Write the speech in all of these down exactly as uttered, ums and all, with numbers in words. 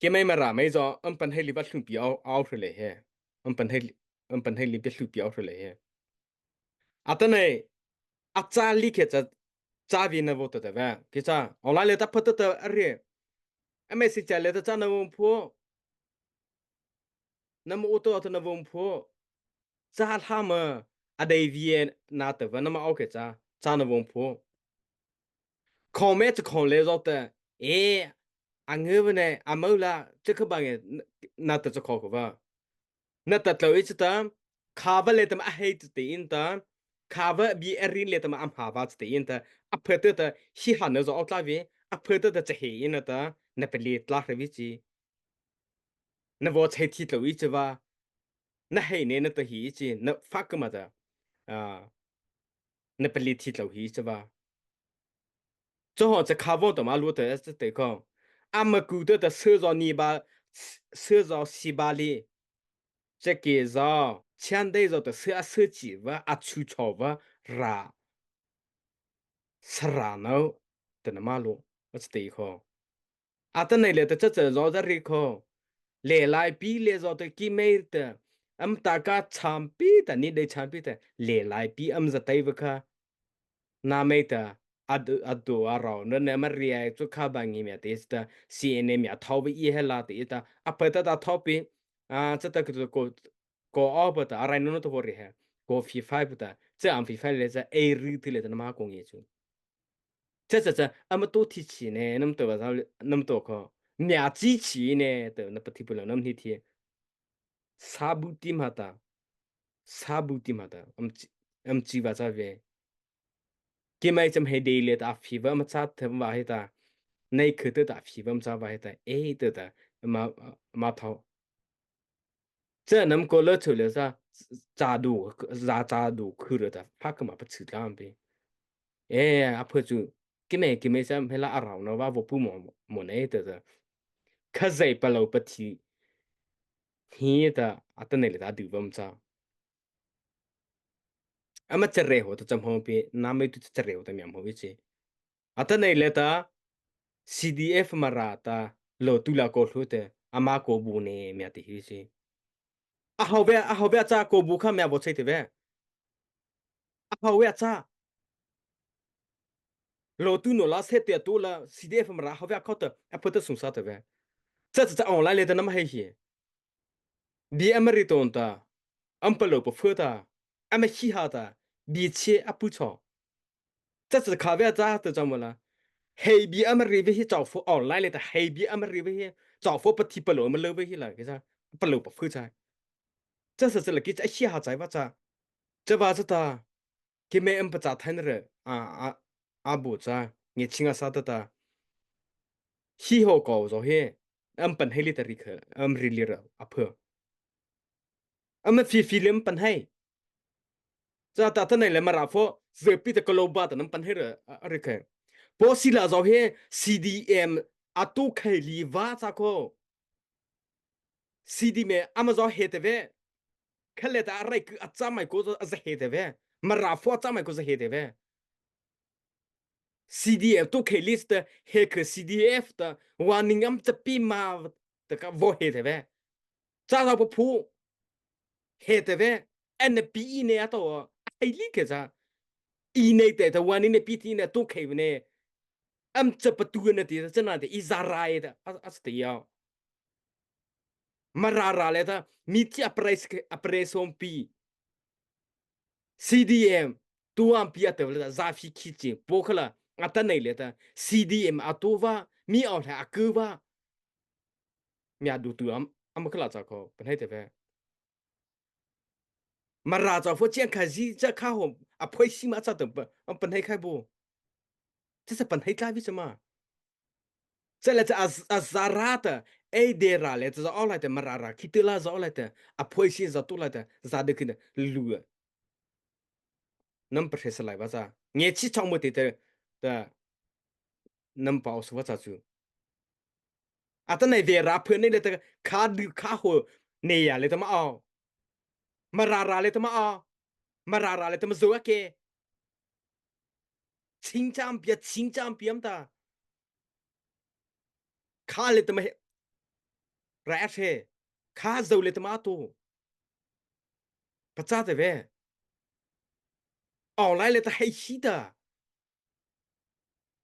Keimo Mara mo zy ama pahno leipa hluhpi aw aw hry lei he. Ama pahno lei, ama pahno leipa hluhpi aw hry lei he. Atanoh, a châ lei kei cha, châ vei na vaw tah tah vei. Kei cha, online liata pha tah tah a ri. A message liata cha na vaw pho. Na ma auto ta na vaw pho. Cha hla ma a dei vei na tah vei na ma aw kei cha, cha na vaw pho. Comment cha khao lei zy ta, e, a ngiah vei ne, a mo la, cha kha ba nge, na ta cha khao kha vei. Na ta tlô ei cha ta, kha vei lei ta ma a hei cha tei in ta, kha vei bie a rin lei ta ma a hmâ vei cha tei in ta, a pha tah tah, hi ha na zy aw tla vei, a pha tah tah cha hei in na ta, na pali tla hry vei chi. Na vaw chei thi tlô ei cha vei, na hei ne na ta hi chi, na fa kha ma ta, a, na pali thi tlô hi cha vei. Cha hawh cha kha vaw ta ma lu ta cha tei khao. Ama ku tah tah sih zy ni ba, sih zy si ba lei. Cha kei zy, chian dei zy ta sih a sih chi vei, a chu chô vei, ra. Sara nô, ta na ma lu, a cha tei khao. Atanoh liata cha cha zy za ri khao. Lei lai pi lei zy ta keimo ta, ama ta ka champi ta, ni dei champi ta, lei lai pi ama za tei vei kha. Na mo ta, a do, a do a rao, na na ma ri ai chu kha ba ngi mia te ta, C N A mia thao vei i he la te ta, a pha tah tah thao pi, a, cha ta ko, ko, ko aw pha ta, a rai no no ta vaw ri he, ko fi fai pha ta, cha am fi fai lei cha, ei ri ti lei ta na ma ko ngi chu. Cha cha cha, ama to thi chi ne, nam to ba za, nam to khao. Mia chi chi ne, to na pa thi pu lo, nam ni thi. Sa bu ti ma ta. Sa bu ti ma ta. Am chi, am chi va cha vei. Keimo cham hei dei lei ta a fi va ma cha ta va hei ta. Nei kha ta ta a fi va ma cha va hei ta. E ta ta. Ma, ma thao. Cha nam ko lo chu lei cha, cha du, za cha du khu ro ta. Pha kha ma pa chu tla am pi. E, a pha chu. Keimo, keimo cha hei la a rao na va vaw pu mo, mo ne ta ta. Kha zai pa lo pa thi. Hi ta, atanoh liata a du va ma cha. Ama cha re ho ta cha hmô pi, na mo tu cha re ho ta mia hmô vei chi. Atanoh liata, C D F Mara ta, lo tu la ko hlu te, ama ko bu ne mia te hi chi. A hao vei, a hao vei a cha ko bu kha mia vaw chei te vei. A hao vei a cha. Lo tu no la se te tu la C D F Mara hao vei a khao ta, a pha ta sung sa te vei. Cha cha cha online liata nam hei hi. Bie ama ri ton ta, ama pa lo pa pha ta, ama hi ha ta, bie che a pu cho. Cha cha kha vei cha ta cha mo la. Hei bie ama ri vei hi chao pho online liata, hei bie ama ri vei hi chao pho pa thi pa lo ma lo vei hi la, kei cha, pa lo pa pha cha. Cha cha cha la kei cha hi ha cha va cha. Cha va cha ta. Keimo ama pa cha thai na re, a, a, a bu cha, nge ching a sa ta ta. Hi ho ko zo he, ama pahno lei ta ri kha, ama ri lei ra, a pha. Ama fi fi lei ama pahno. Cha ta ta nei lei Mara pho, ze pi ta ka lo ba ta nama pahno ra, a, a ri kha. Pawsi la zo he, C D M, a tu khai lei va cha ko. C D M ama zo he te ve. Kha lei ta a rai ku a cha mai ko zo a za he te ve. Mara pho a cha mai ko za he te ve. C D F tu khe list he khe C D F ta warning ama cha pi ma ta ka vo he te ve. Cha zo pa phu he te ve. Ana pi i ne a to a hei li khe cha. I ne te ta warning ne pi ti ne tu khe ne. Ama cha pa tu ne ti cha na te i za rai ta a, a sa te ya. Mara ra lei ta, mi ti a pres, a pres hong pi. C D M, tu ang pi a te lei ta, za fi khi chi, po kha la, a ta nei lei ta, C D M a tu va, mi aw lei a ku va. Mi a du tu am, ama kha la cha ko, pahno te ve. Mara cha pho chiang kha zi cha kha hom, a phoi si ma cha te pa, am pahno khai bo. Cha cha pahno tla vi cha ma. Cha lei cha a, a za ra ta, ei de ra lei cha za aw lai ta, Mara ra, khi te la za aw lai ta, a phoi si za tu lai ta, za de khi na, lu. Nama pa hre sa lai va cha. Nge chi chong mo te te, ta, nama pa aw su va cha chu. A ta nei ve ra phe nei lei ta, kha du kha ho, nei ya lei ta ma aw. Mara ra lei ta ma aw. Mara ra lei ta ma zo a ke. Ching cham pia, ching cham piam ta. Kha lei ta ma he. rai a hre, kha zo le ta ma to. Pachâ ta vei. Aw lai le ta hei hi ta.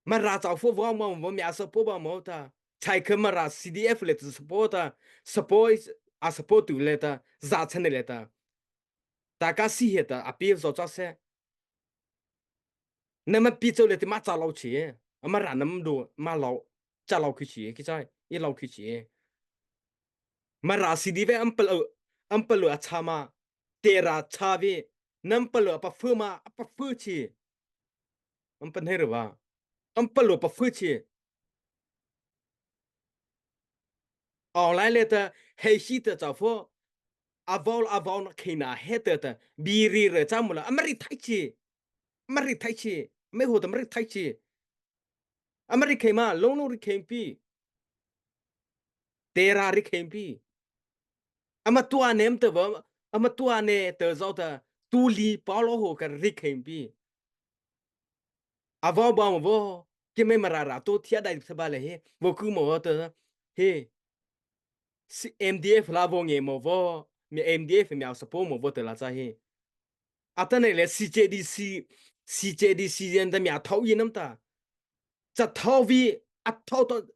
Mara chau pho vâ ma vâ mia sa pho ba ma ta. Chai kha Mara C D F le ta sa pho ta. Sa pho, a sa pho tu le ta. Za chane le ta. Ta ka si he ta, a pi zo cha se. Na ma pi chau le ti ma cha lau chi. A Mara na ma do ma lau. Cha lau khi chi, khi cha, i lau khi chi. Mara C D F am palo, am palo a cha ma. Tera cha vi. Nam palo a pa phu ma, a pa phu chi. Am pan he ru va. Am palo pa phu chi. Aw lai le ta, hei hi ta cha pho. A vau, a vau na khei na he ta ta. Bi ri re cha mu la. A ma ri thai chi. A ma ri thai chi. Me ho ta ma ri thai chi. A ma ri khei ma, long long ri khei pi. Tera ri khei pi. A ma tua ne am ta va, a ma tua ne ta zau ta. Tu li pa lo ho ka ri khei pi. A vau ba ma vo, ki me Mara ra to thia dai sa ba le he, vo ku ma vo ta, he. Si M D F la vo nge ma vo, mi M D F mi au sa po ma vo ta la cha he. A ta nei le C J D C, C J D C yan ta mi a thau yin nam ta. Cha thau vi, a thau to,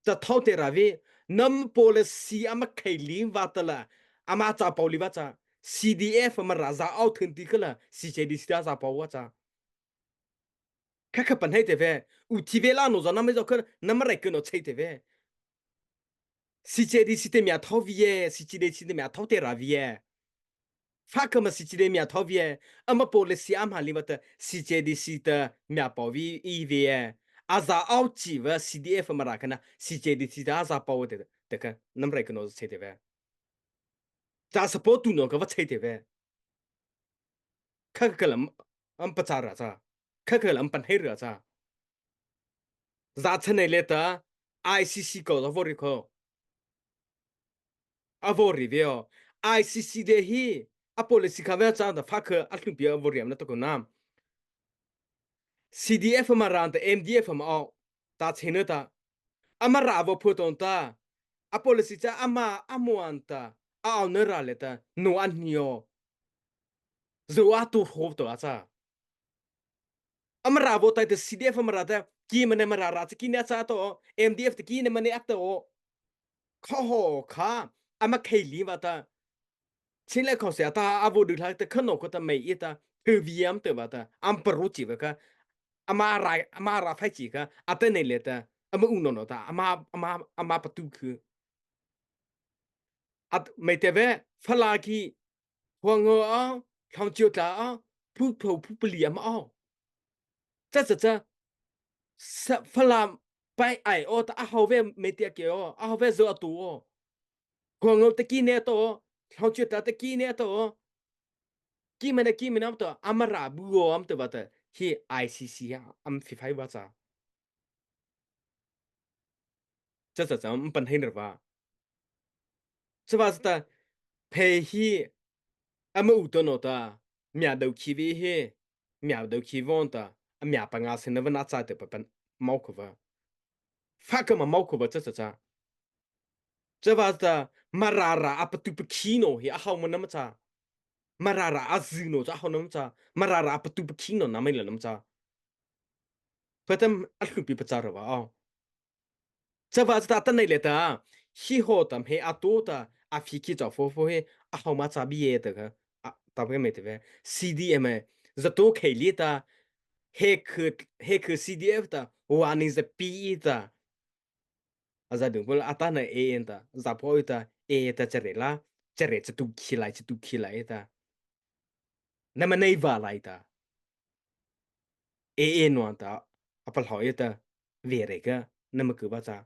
cha thau te ra vi, nam po le si a ma khei li va ta la, a ma cha pau li va cha, C D F Mara za au thun ti ka la, C J D C ta za pau va cha. Kha kha pan hei te ve, u thi ve la no za na me zo kha na ma rai ke no chei te ve. C J D C te mia thau vi e, C J D C te mia thau te ra vi e. Fa kha ma C J D mia thau vi e, a ma policy a ma li ma te C J D C te mia pau vi i vi e. A za au chi ve C D F Mara kha na C J D C te a za pau te, te kha na ma rai ke no chei te ve. Cha support tu no ka va chei te ve. Kha kha lam am pa cha ra cha. Kha kha lam pan hei ra cha. Za cha nei le ta I C C ko za vo ri ko. A vo ri ve o. I C C de hi a policy kha ve cha ta fa kha a hlum pi a vo ri am na to ko nam. C D F Mara ta M D F ma au. Ta chei na ta. A Mara vo phu ton ta. A policy cha a ma a muan ta. A au na ra le ta. No an ni o. Zo a tu ho to a cha. A Mara vo tai te C D F Mara te, ki ma ne Mara ra te ki ne cha to, M D F te ki ne ma ne a to. Kha ho kha, a ma khei li va ta. Chin le khao se ta, a vo du la te kha no ko ta mei i ta, thu vi am te va ta, am pa ru chi va kha. A ma ra, a ma ra phai chi kha, a te nei le ta, a ma u no no ta, a ma, a ma, a ma pa tu khu. At mei te ve, fa la ki, Huang o a, thlang chiu tla a, phu pho phu pali ama a. Cha cha cha. Sa Falam pai ai o ta a hau ve mei tia ke o, a hau ve zo a tu o. Huang o ta ki ne to, thlang chiu tla ta ki ne to. Ki mene ki mene am to, ama ra bu o am to va ta, hi I C C a, am fi fai va cha. Cha cha cha, am pan hei ner va. Cha va cha ta, phei hi, ama u to no ta, mia dau ki vi hi, mia dau ki von ta, a mia pa nga se na va na cha te pa pan mau ko va. Fa ka ma mau ko va cha cha cha. Cha va cha ta, Mara ra a pa tu pa ki no hi, a hau ma na ma cha. Mara ra a zi no cha, a hau na ma cha. Mara ra a pa tu pa ki no na mai la na ma cha. Pha tam a hlu pi pa cha ra va, au. Cha va cha ta ta nei le ta, hi ho tam he a to ta, a phi ki cha fo fo he, a hau ma cha bi e ta ka, a, ta ka me te ve, C D M e, za to khei li ta, he khu, he khu C D F ta, wa ni za pi i ta. A za dung pol a ta na e en ta, za pho i ta, e ta cha re la, cha re cha tu khi lai, cha tu khi lai ta. Na ma nei va lai ta. E e nuan ta, a pa hlau e ta, ve re ka, na ma ku va cha.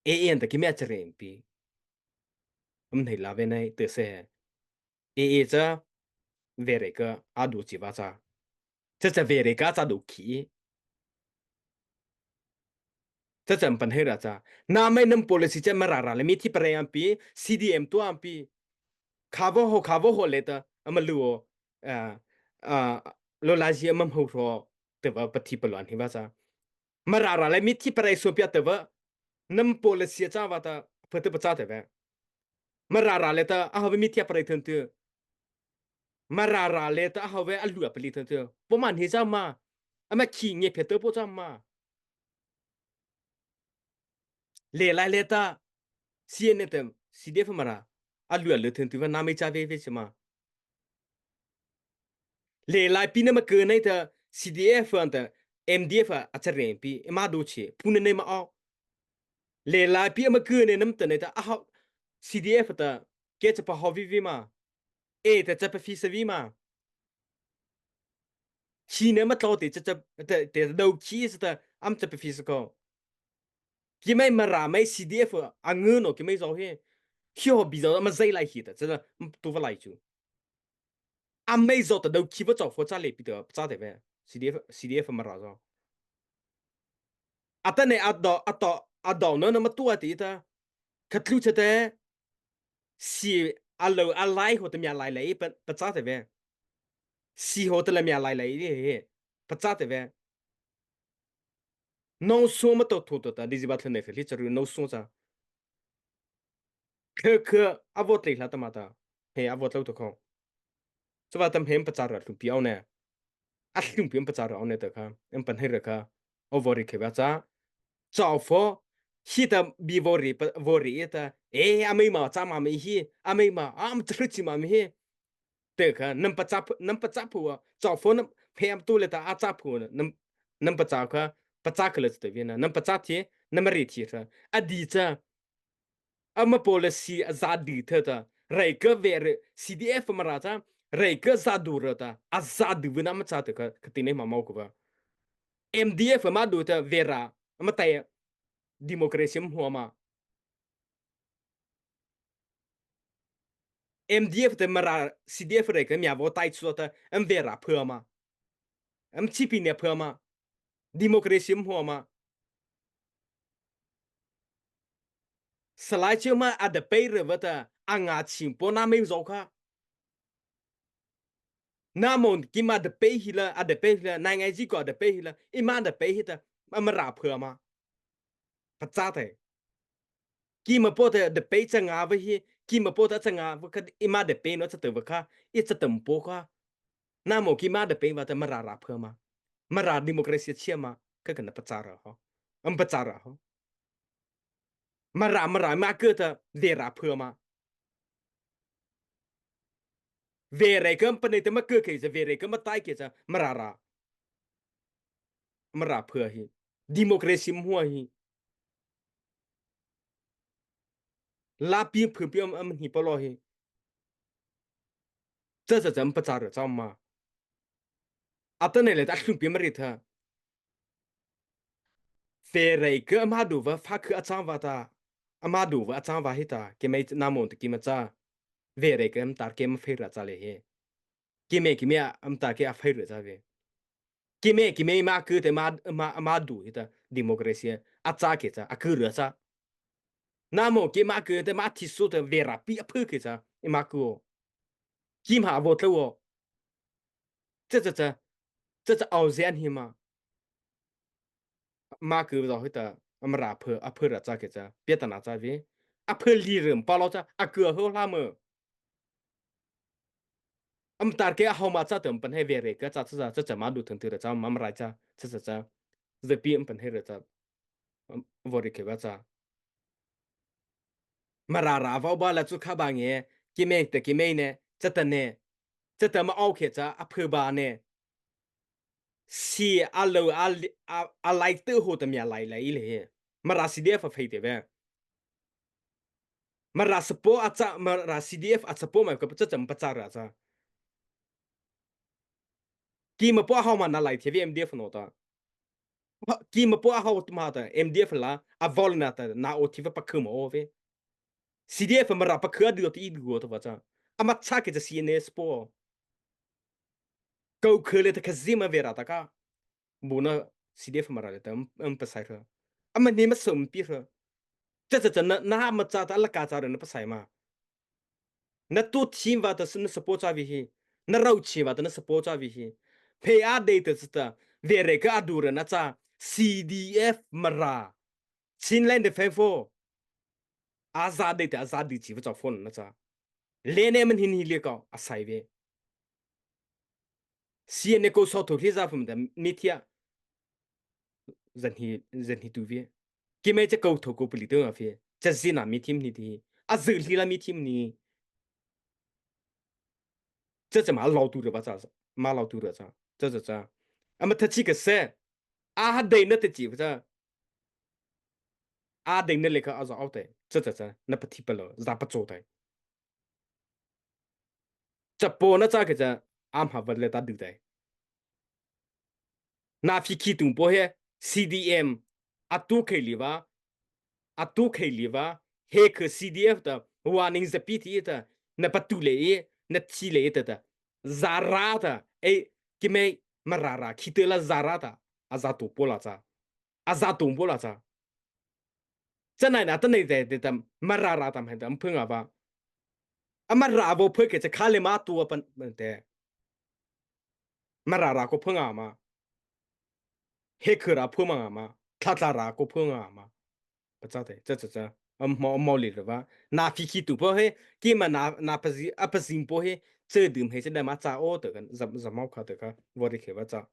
E e ta ki mia cha re pi. Am nei la ve nei te se. E e cha, ve re ka, a du chi va cha. Cha cha ve re ka cha du ki. Cha cha am pan hei ra cha. Na mai nam policy cha Mara ra le mi thi pa re am pi, C D M tu am pi. Kha vo ho, kha vo ho le ta, ama lu o, a, a, lo la ji ama hau ro, te va pa thi pa lo an hi va cha. Mara ra le mi thi pa re so pia te va, nam policy cha va ta, pha ta pachâ teh vei. Mara râh liata a hawh vei mi thei a pari thei teh. Mara râh liata a hawh vei a luh a pali thei teh. Pôh ma hnei cha ma. Ama khi nge phe teh pôh cha ma. Lelai liata C N A teh C D F Mara a luh a lei thei teh vei na mei cha vei vei chi ma. Lelai pi na ma kei nei teh C D F an teh M D F a cha rei pi, eima do chi, pu na nei ma o. Lelai pi ama kei nei nam teh nei teh a hawh C D F teh, ke cha pa hawh vei vei ma. E teh cha pa phi sa vei ma. Chi na ma tlô teh cha cha, teh, teh dao khi sa teh, ama cha pa phi sa ko. Keimo Mara mo C D F a ngu no keimo zao he. Khi hawh bi zao ama zai lai hi teh, cha tu va lai chu. Ama zao teh dao khi va zao pho cha lei pi teh, pachâ teh vei. C D F, C D F Mara zao. Atanoh a dao, a dao, a dao no na ma tua teh teh. Khatlu cha teh. Si a lo a lai hawh teh mia lai lei pa, pachâ teh vei. Si hawh teh la mia lai lei he, pachâ teh vei. Nô sung ma to thu to ta, December thla nei hli charu nô sung cha. Khe khe a vote lei hla ta ma ta. He a vote lo to kho. Chava tam he pachâ ra hluhpi au ne. A hluhpi pachâ ra au ne ta kha. Em pan he ra kha. O vote khe va cha. Chao pho. Hi ta bi vote pa, vote ta. E, a mei ma cha ma mei hi. A mei ma, a ma cha chi ma mei hi. Teh kha, nama pachâ pho, nama pachâ pho a, chao pho nama phe am tu lei ta a châ pho na, nama, nama pachâ kha, pachâ kha lei teh vei na, nama pachâ thei, nama rei thei tha. A di cha, ama policy a za di tha ta, rei kei vei rei, C D F Mara cha, rei kei za du ra ta, a za du vei na ma cha teh kha, kha ti nei ma mau ko va. M D F ma du ta vei ra, ama tai, democracy mo hua ma. M D F teh Mara C D F rei kei mia vo tai chu ta, ama vei ra pha ma. Ama chi pi ne pha ma. Democracy mo hua ma. Salai chi ma a da pei ra va ta, a nga chi pôh na mei zao kha. Na mo keima da pei hi la, a da pei hi la, na ngai zi ko a da pei hi la, eima da pei hi ta, ama ra pha ma. Pachâ teh. Keima pôh teh da pei cha nga va hi, keima pôh teh cha nga va kha, eima da pei no cha teh va kha, e cha teh pôh kha. Na mo keima da pei va teh Mara ra pha ma. Mara democracy chi ma, kha kha na pachâ ra ho. Ama pachâ ra ho. Mara, Mara ma kei ta vei ra pha ma. Vei rei kei ama panei teh ma kei kei cha, vei rei kei ama tai kei cha, Mara ra. Mara pha hi. Democracy mo hua hi. La pi pha pi ama, ama hi pa lo hi. Cha cha cha ama pachâ ra cha ma. Atanoh lei ta hluhpi ama rei tha. Vei rei kei ama du va pha kha a chang va ta. Ama du va a chang va hi ta. Keimo na mo teh keima cha. Vei rei kei ama tar kei ama phei ra cha lei he. Keimo keimo ama tar kei a phei ra cha vei. Keimo keimo ma kei teh ma, ma, ma du hi ta. Democracy a cha kei cha. A kei ra cha. Na mo keima kei teh ma thi su teh vei ra pi a pha kei cha. Eima kei o. Keima a vote lo o. Cha cha cha. Cha cha au zen hi ma. Ma kei zao hi ta, ama ra pha, a pha ra cha kei cha, pia ta na cha vei. A pha li rem pa lo cha, a kei ho hla ma. Ama tar kei a hawh ma cha teh ama pan he vei rei kei cha cha cha cha ma du thei teh ra cha, ma ma rai cha, cha cha cha. Zai pi ama pan he ra cha. Vote khe va cha. Mara ra va ba la chu kha ba nge, keimo teh keimo ne, cha ta ne. Cha ta ma au khe cha, a pha ba ne. Si a lo a li-, a, a lai teh ho ta mia lai lai lei he. Mara C D F a phei teh vei. Mara support a cha, Mara C D F a support ma ko pa cha cha ama pachâ ra cha. Keima pôh a hawh ma na lai thei vei M D F no ta. Keima pôh a hawh ma ta M D F la, a vol na ta na o thei va pa kha ma o vei. C D F Mara pa kha a du ti i du ta va cha. Ama cha kei cha C N A support. Kô kha lei ta kha zi ma vei ra ta kha. Bu na C D F Mara lei ta, ama, ama pasai ra. Ama ni ma som pi ra. Cha cha cha na, na ama cha ta la ka cha ra na pasai ma. Na tu thim va ta na support cha vei hi. Na rao chi va ta na support cha vei hi. Phe a dei ta cha ta. Vei rei kei a du ra na cha. C D F Mara. Chinland Defense Force. a za dei ta a za dei chi va cha phone na cha. Le ne man hin hi le ka a sai ve. Si ne ko so tho hi za phum ta mi thia. Zan hi zan hi tu ve. Ki me cha ko tho ko puli tu a ve. Cha zi na mi thim ni ti. A zi li la mi thim ni. Cha cha ma lo tu re ba cha. Ma lo tu re cha. Cha cha cha. A ma tha chi ka se. A ha dei na te chi ba cha. A dei na le ka a za au te. Cha cha cha. Na pa thi pa lo. Za pa cho te. Cha po na cha ke cha. A ma va le ta du te. Na phi khi tung po he. C D M. A tu khei li va. A tu khei li va. He ke C D F ta. Wa ning za pi ti ta. Na pa tu le e. Na thi le e ta ta. Za ra ta. E. Ki me. Ma ra ra. Khi te la za ra ta. A za tu po la cha. A za tum bo la cha. Cha nai na ta nei te te tam Mara ra tam he tam phung a va. A Mara vo phu ke cha kha le ma tu a pan te. Mara ra ko phung a ma. He khu ra phu ma ma. Tha tha ra ko phung a ma. Pa cha te cha cha cha. Am mo mo li ra va. Na phi khi tu po he. Ki ma na na pa zi a pa zin po he. Che dum he cha da ma cha o te kan. Za za mau kha te kha. Vo ri khe va cha.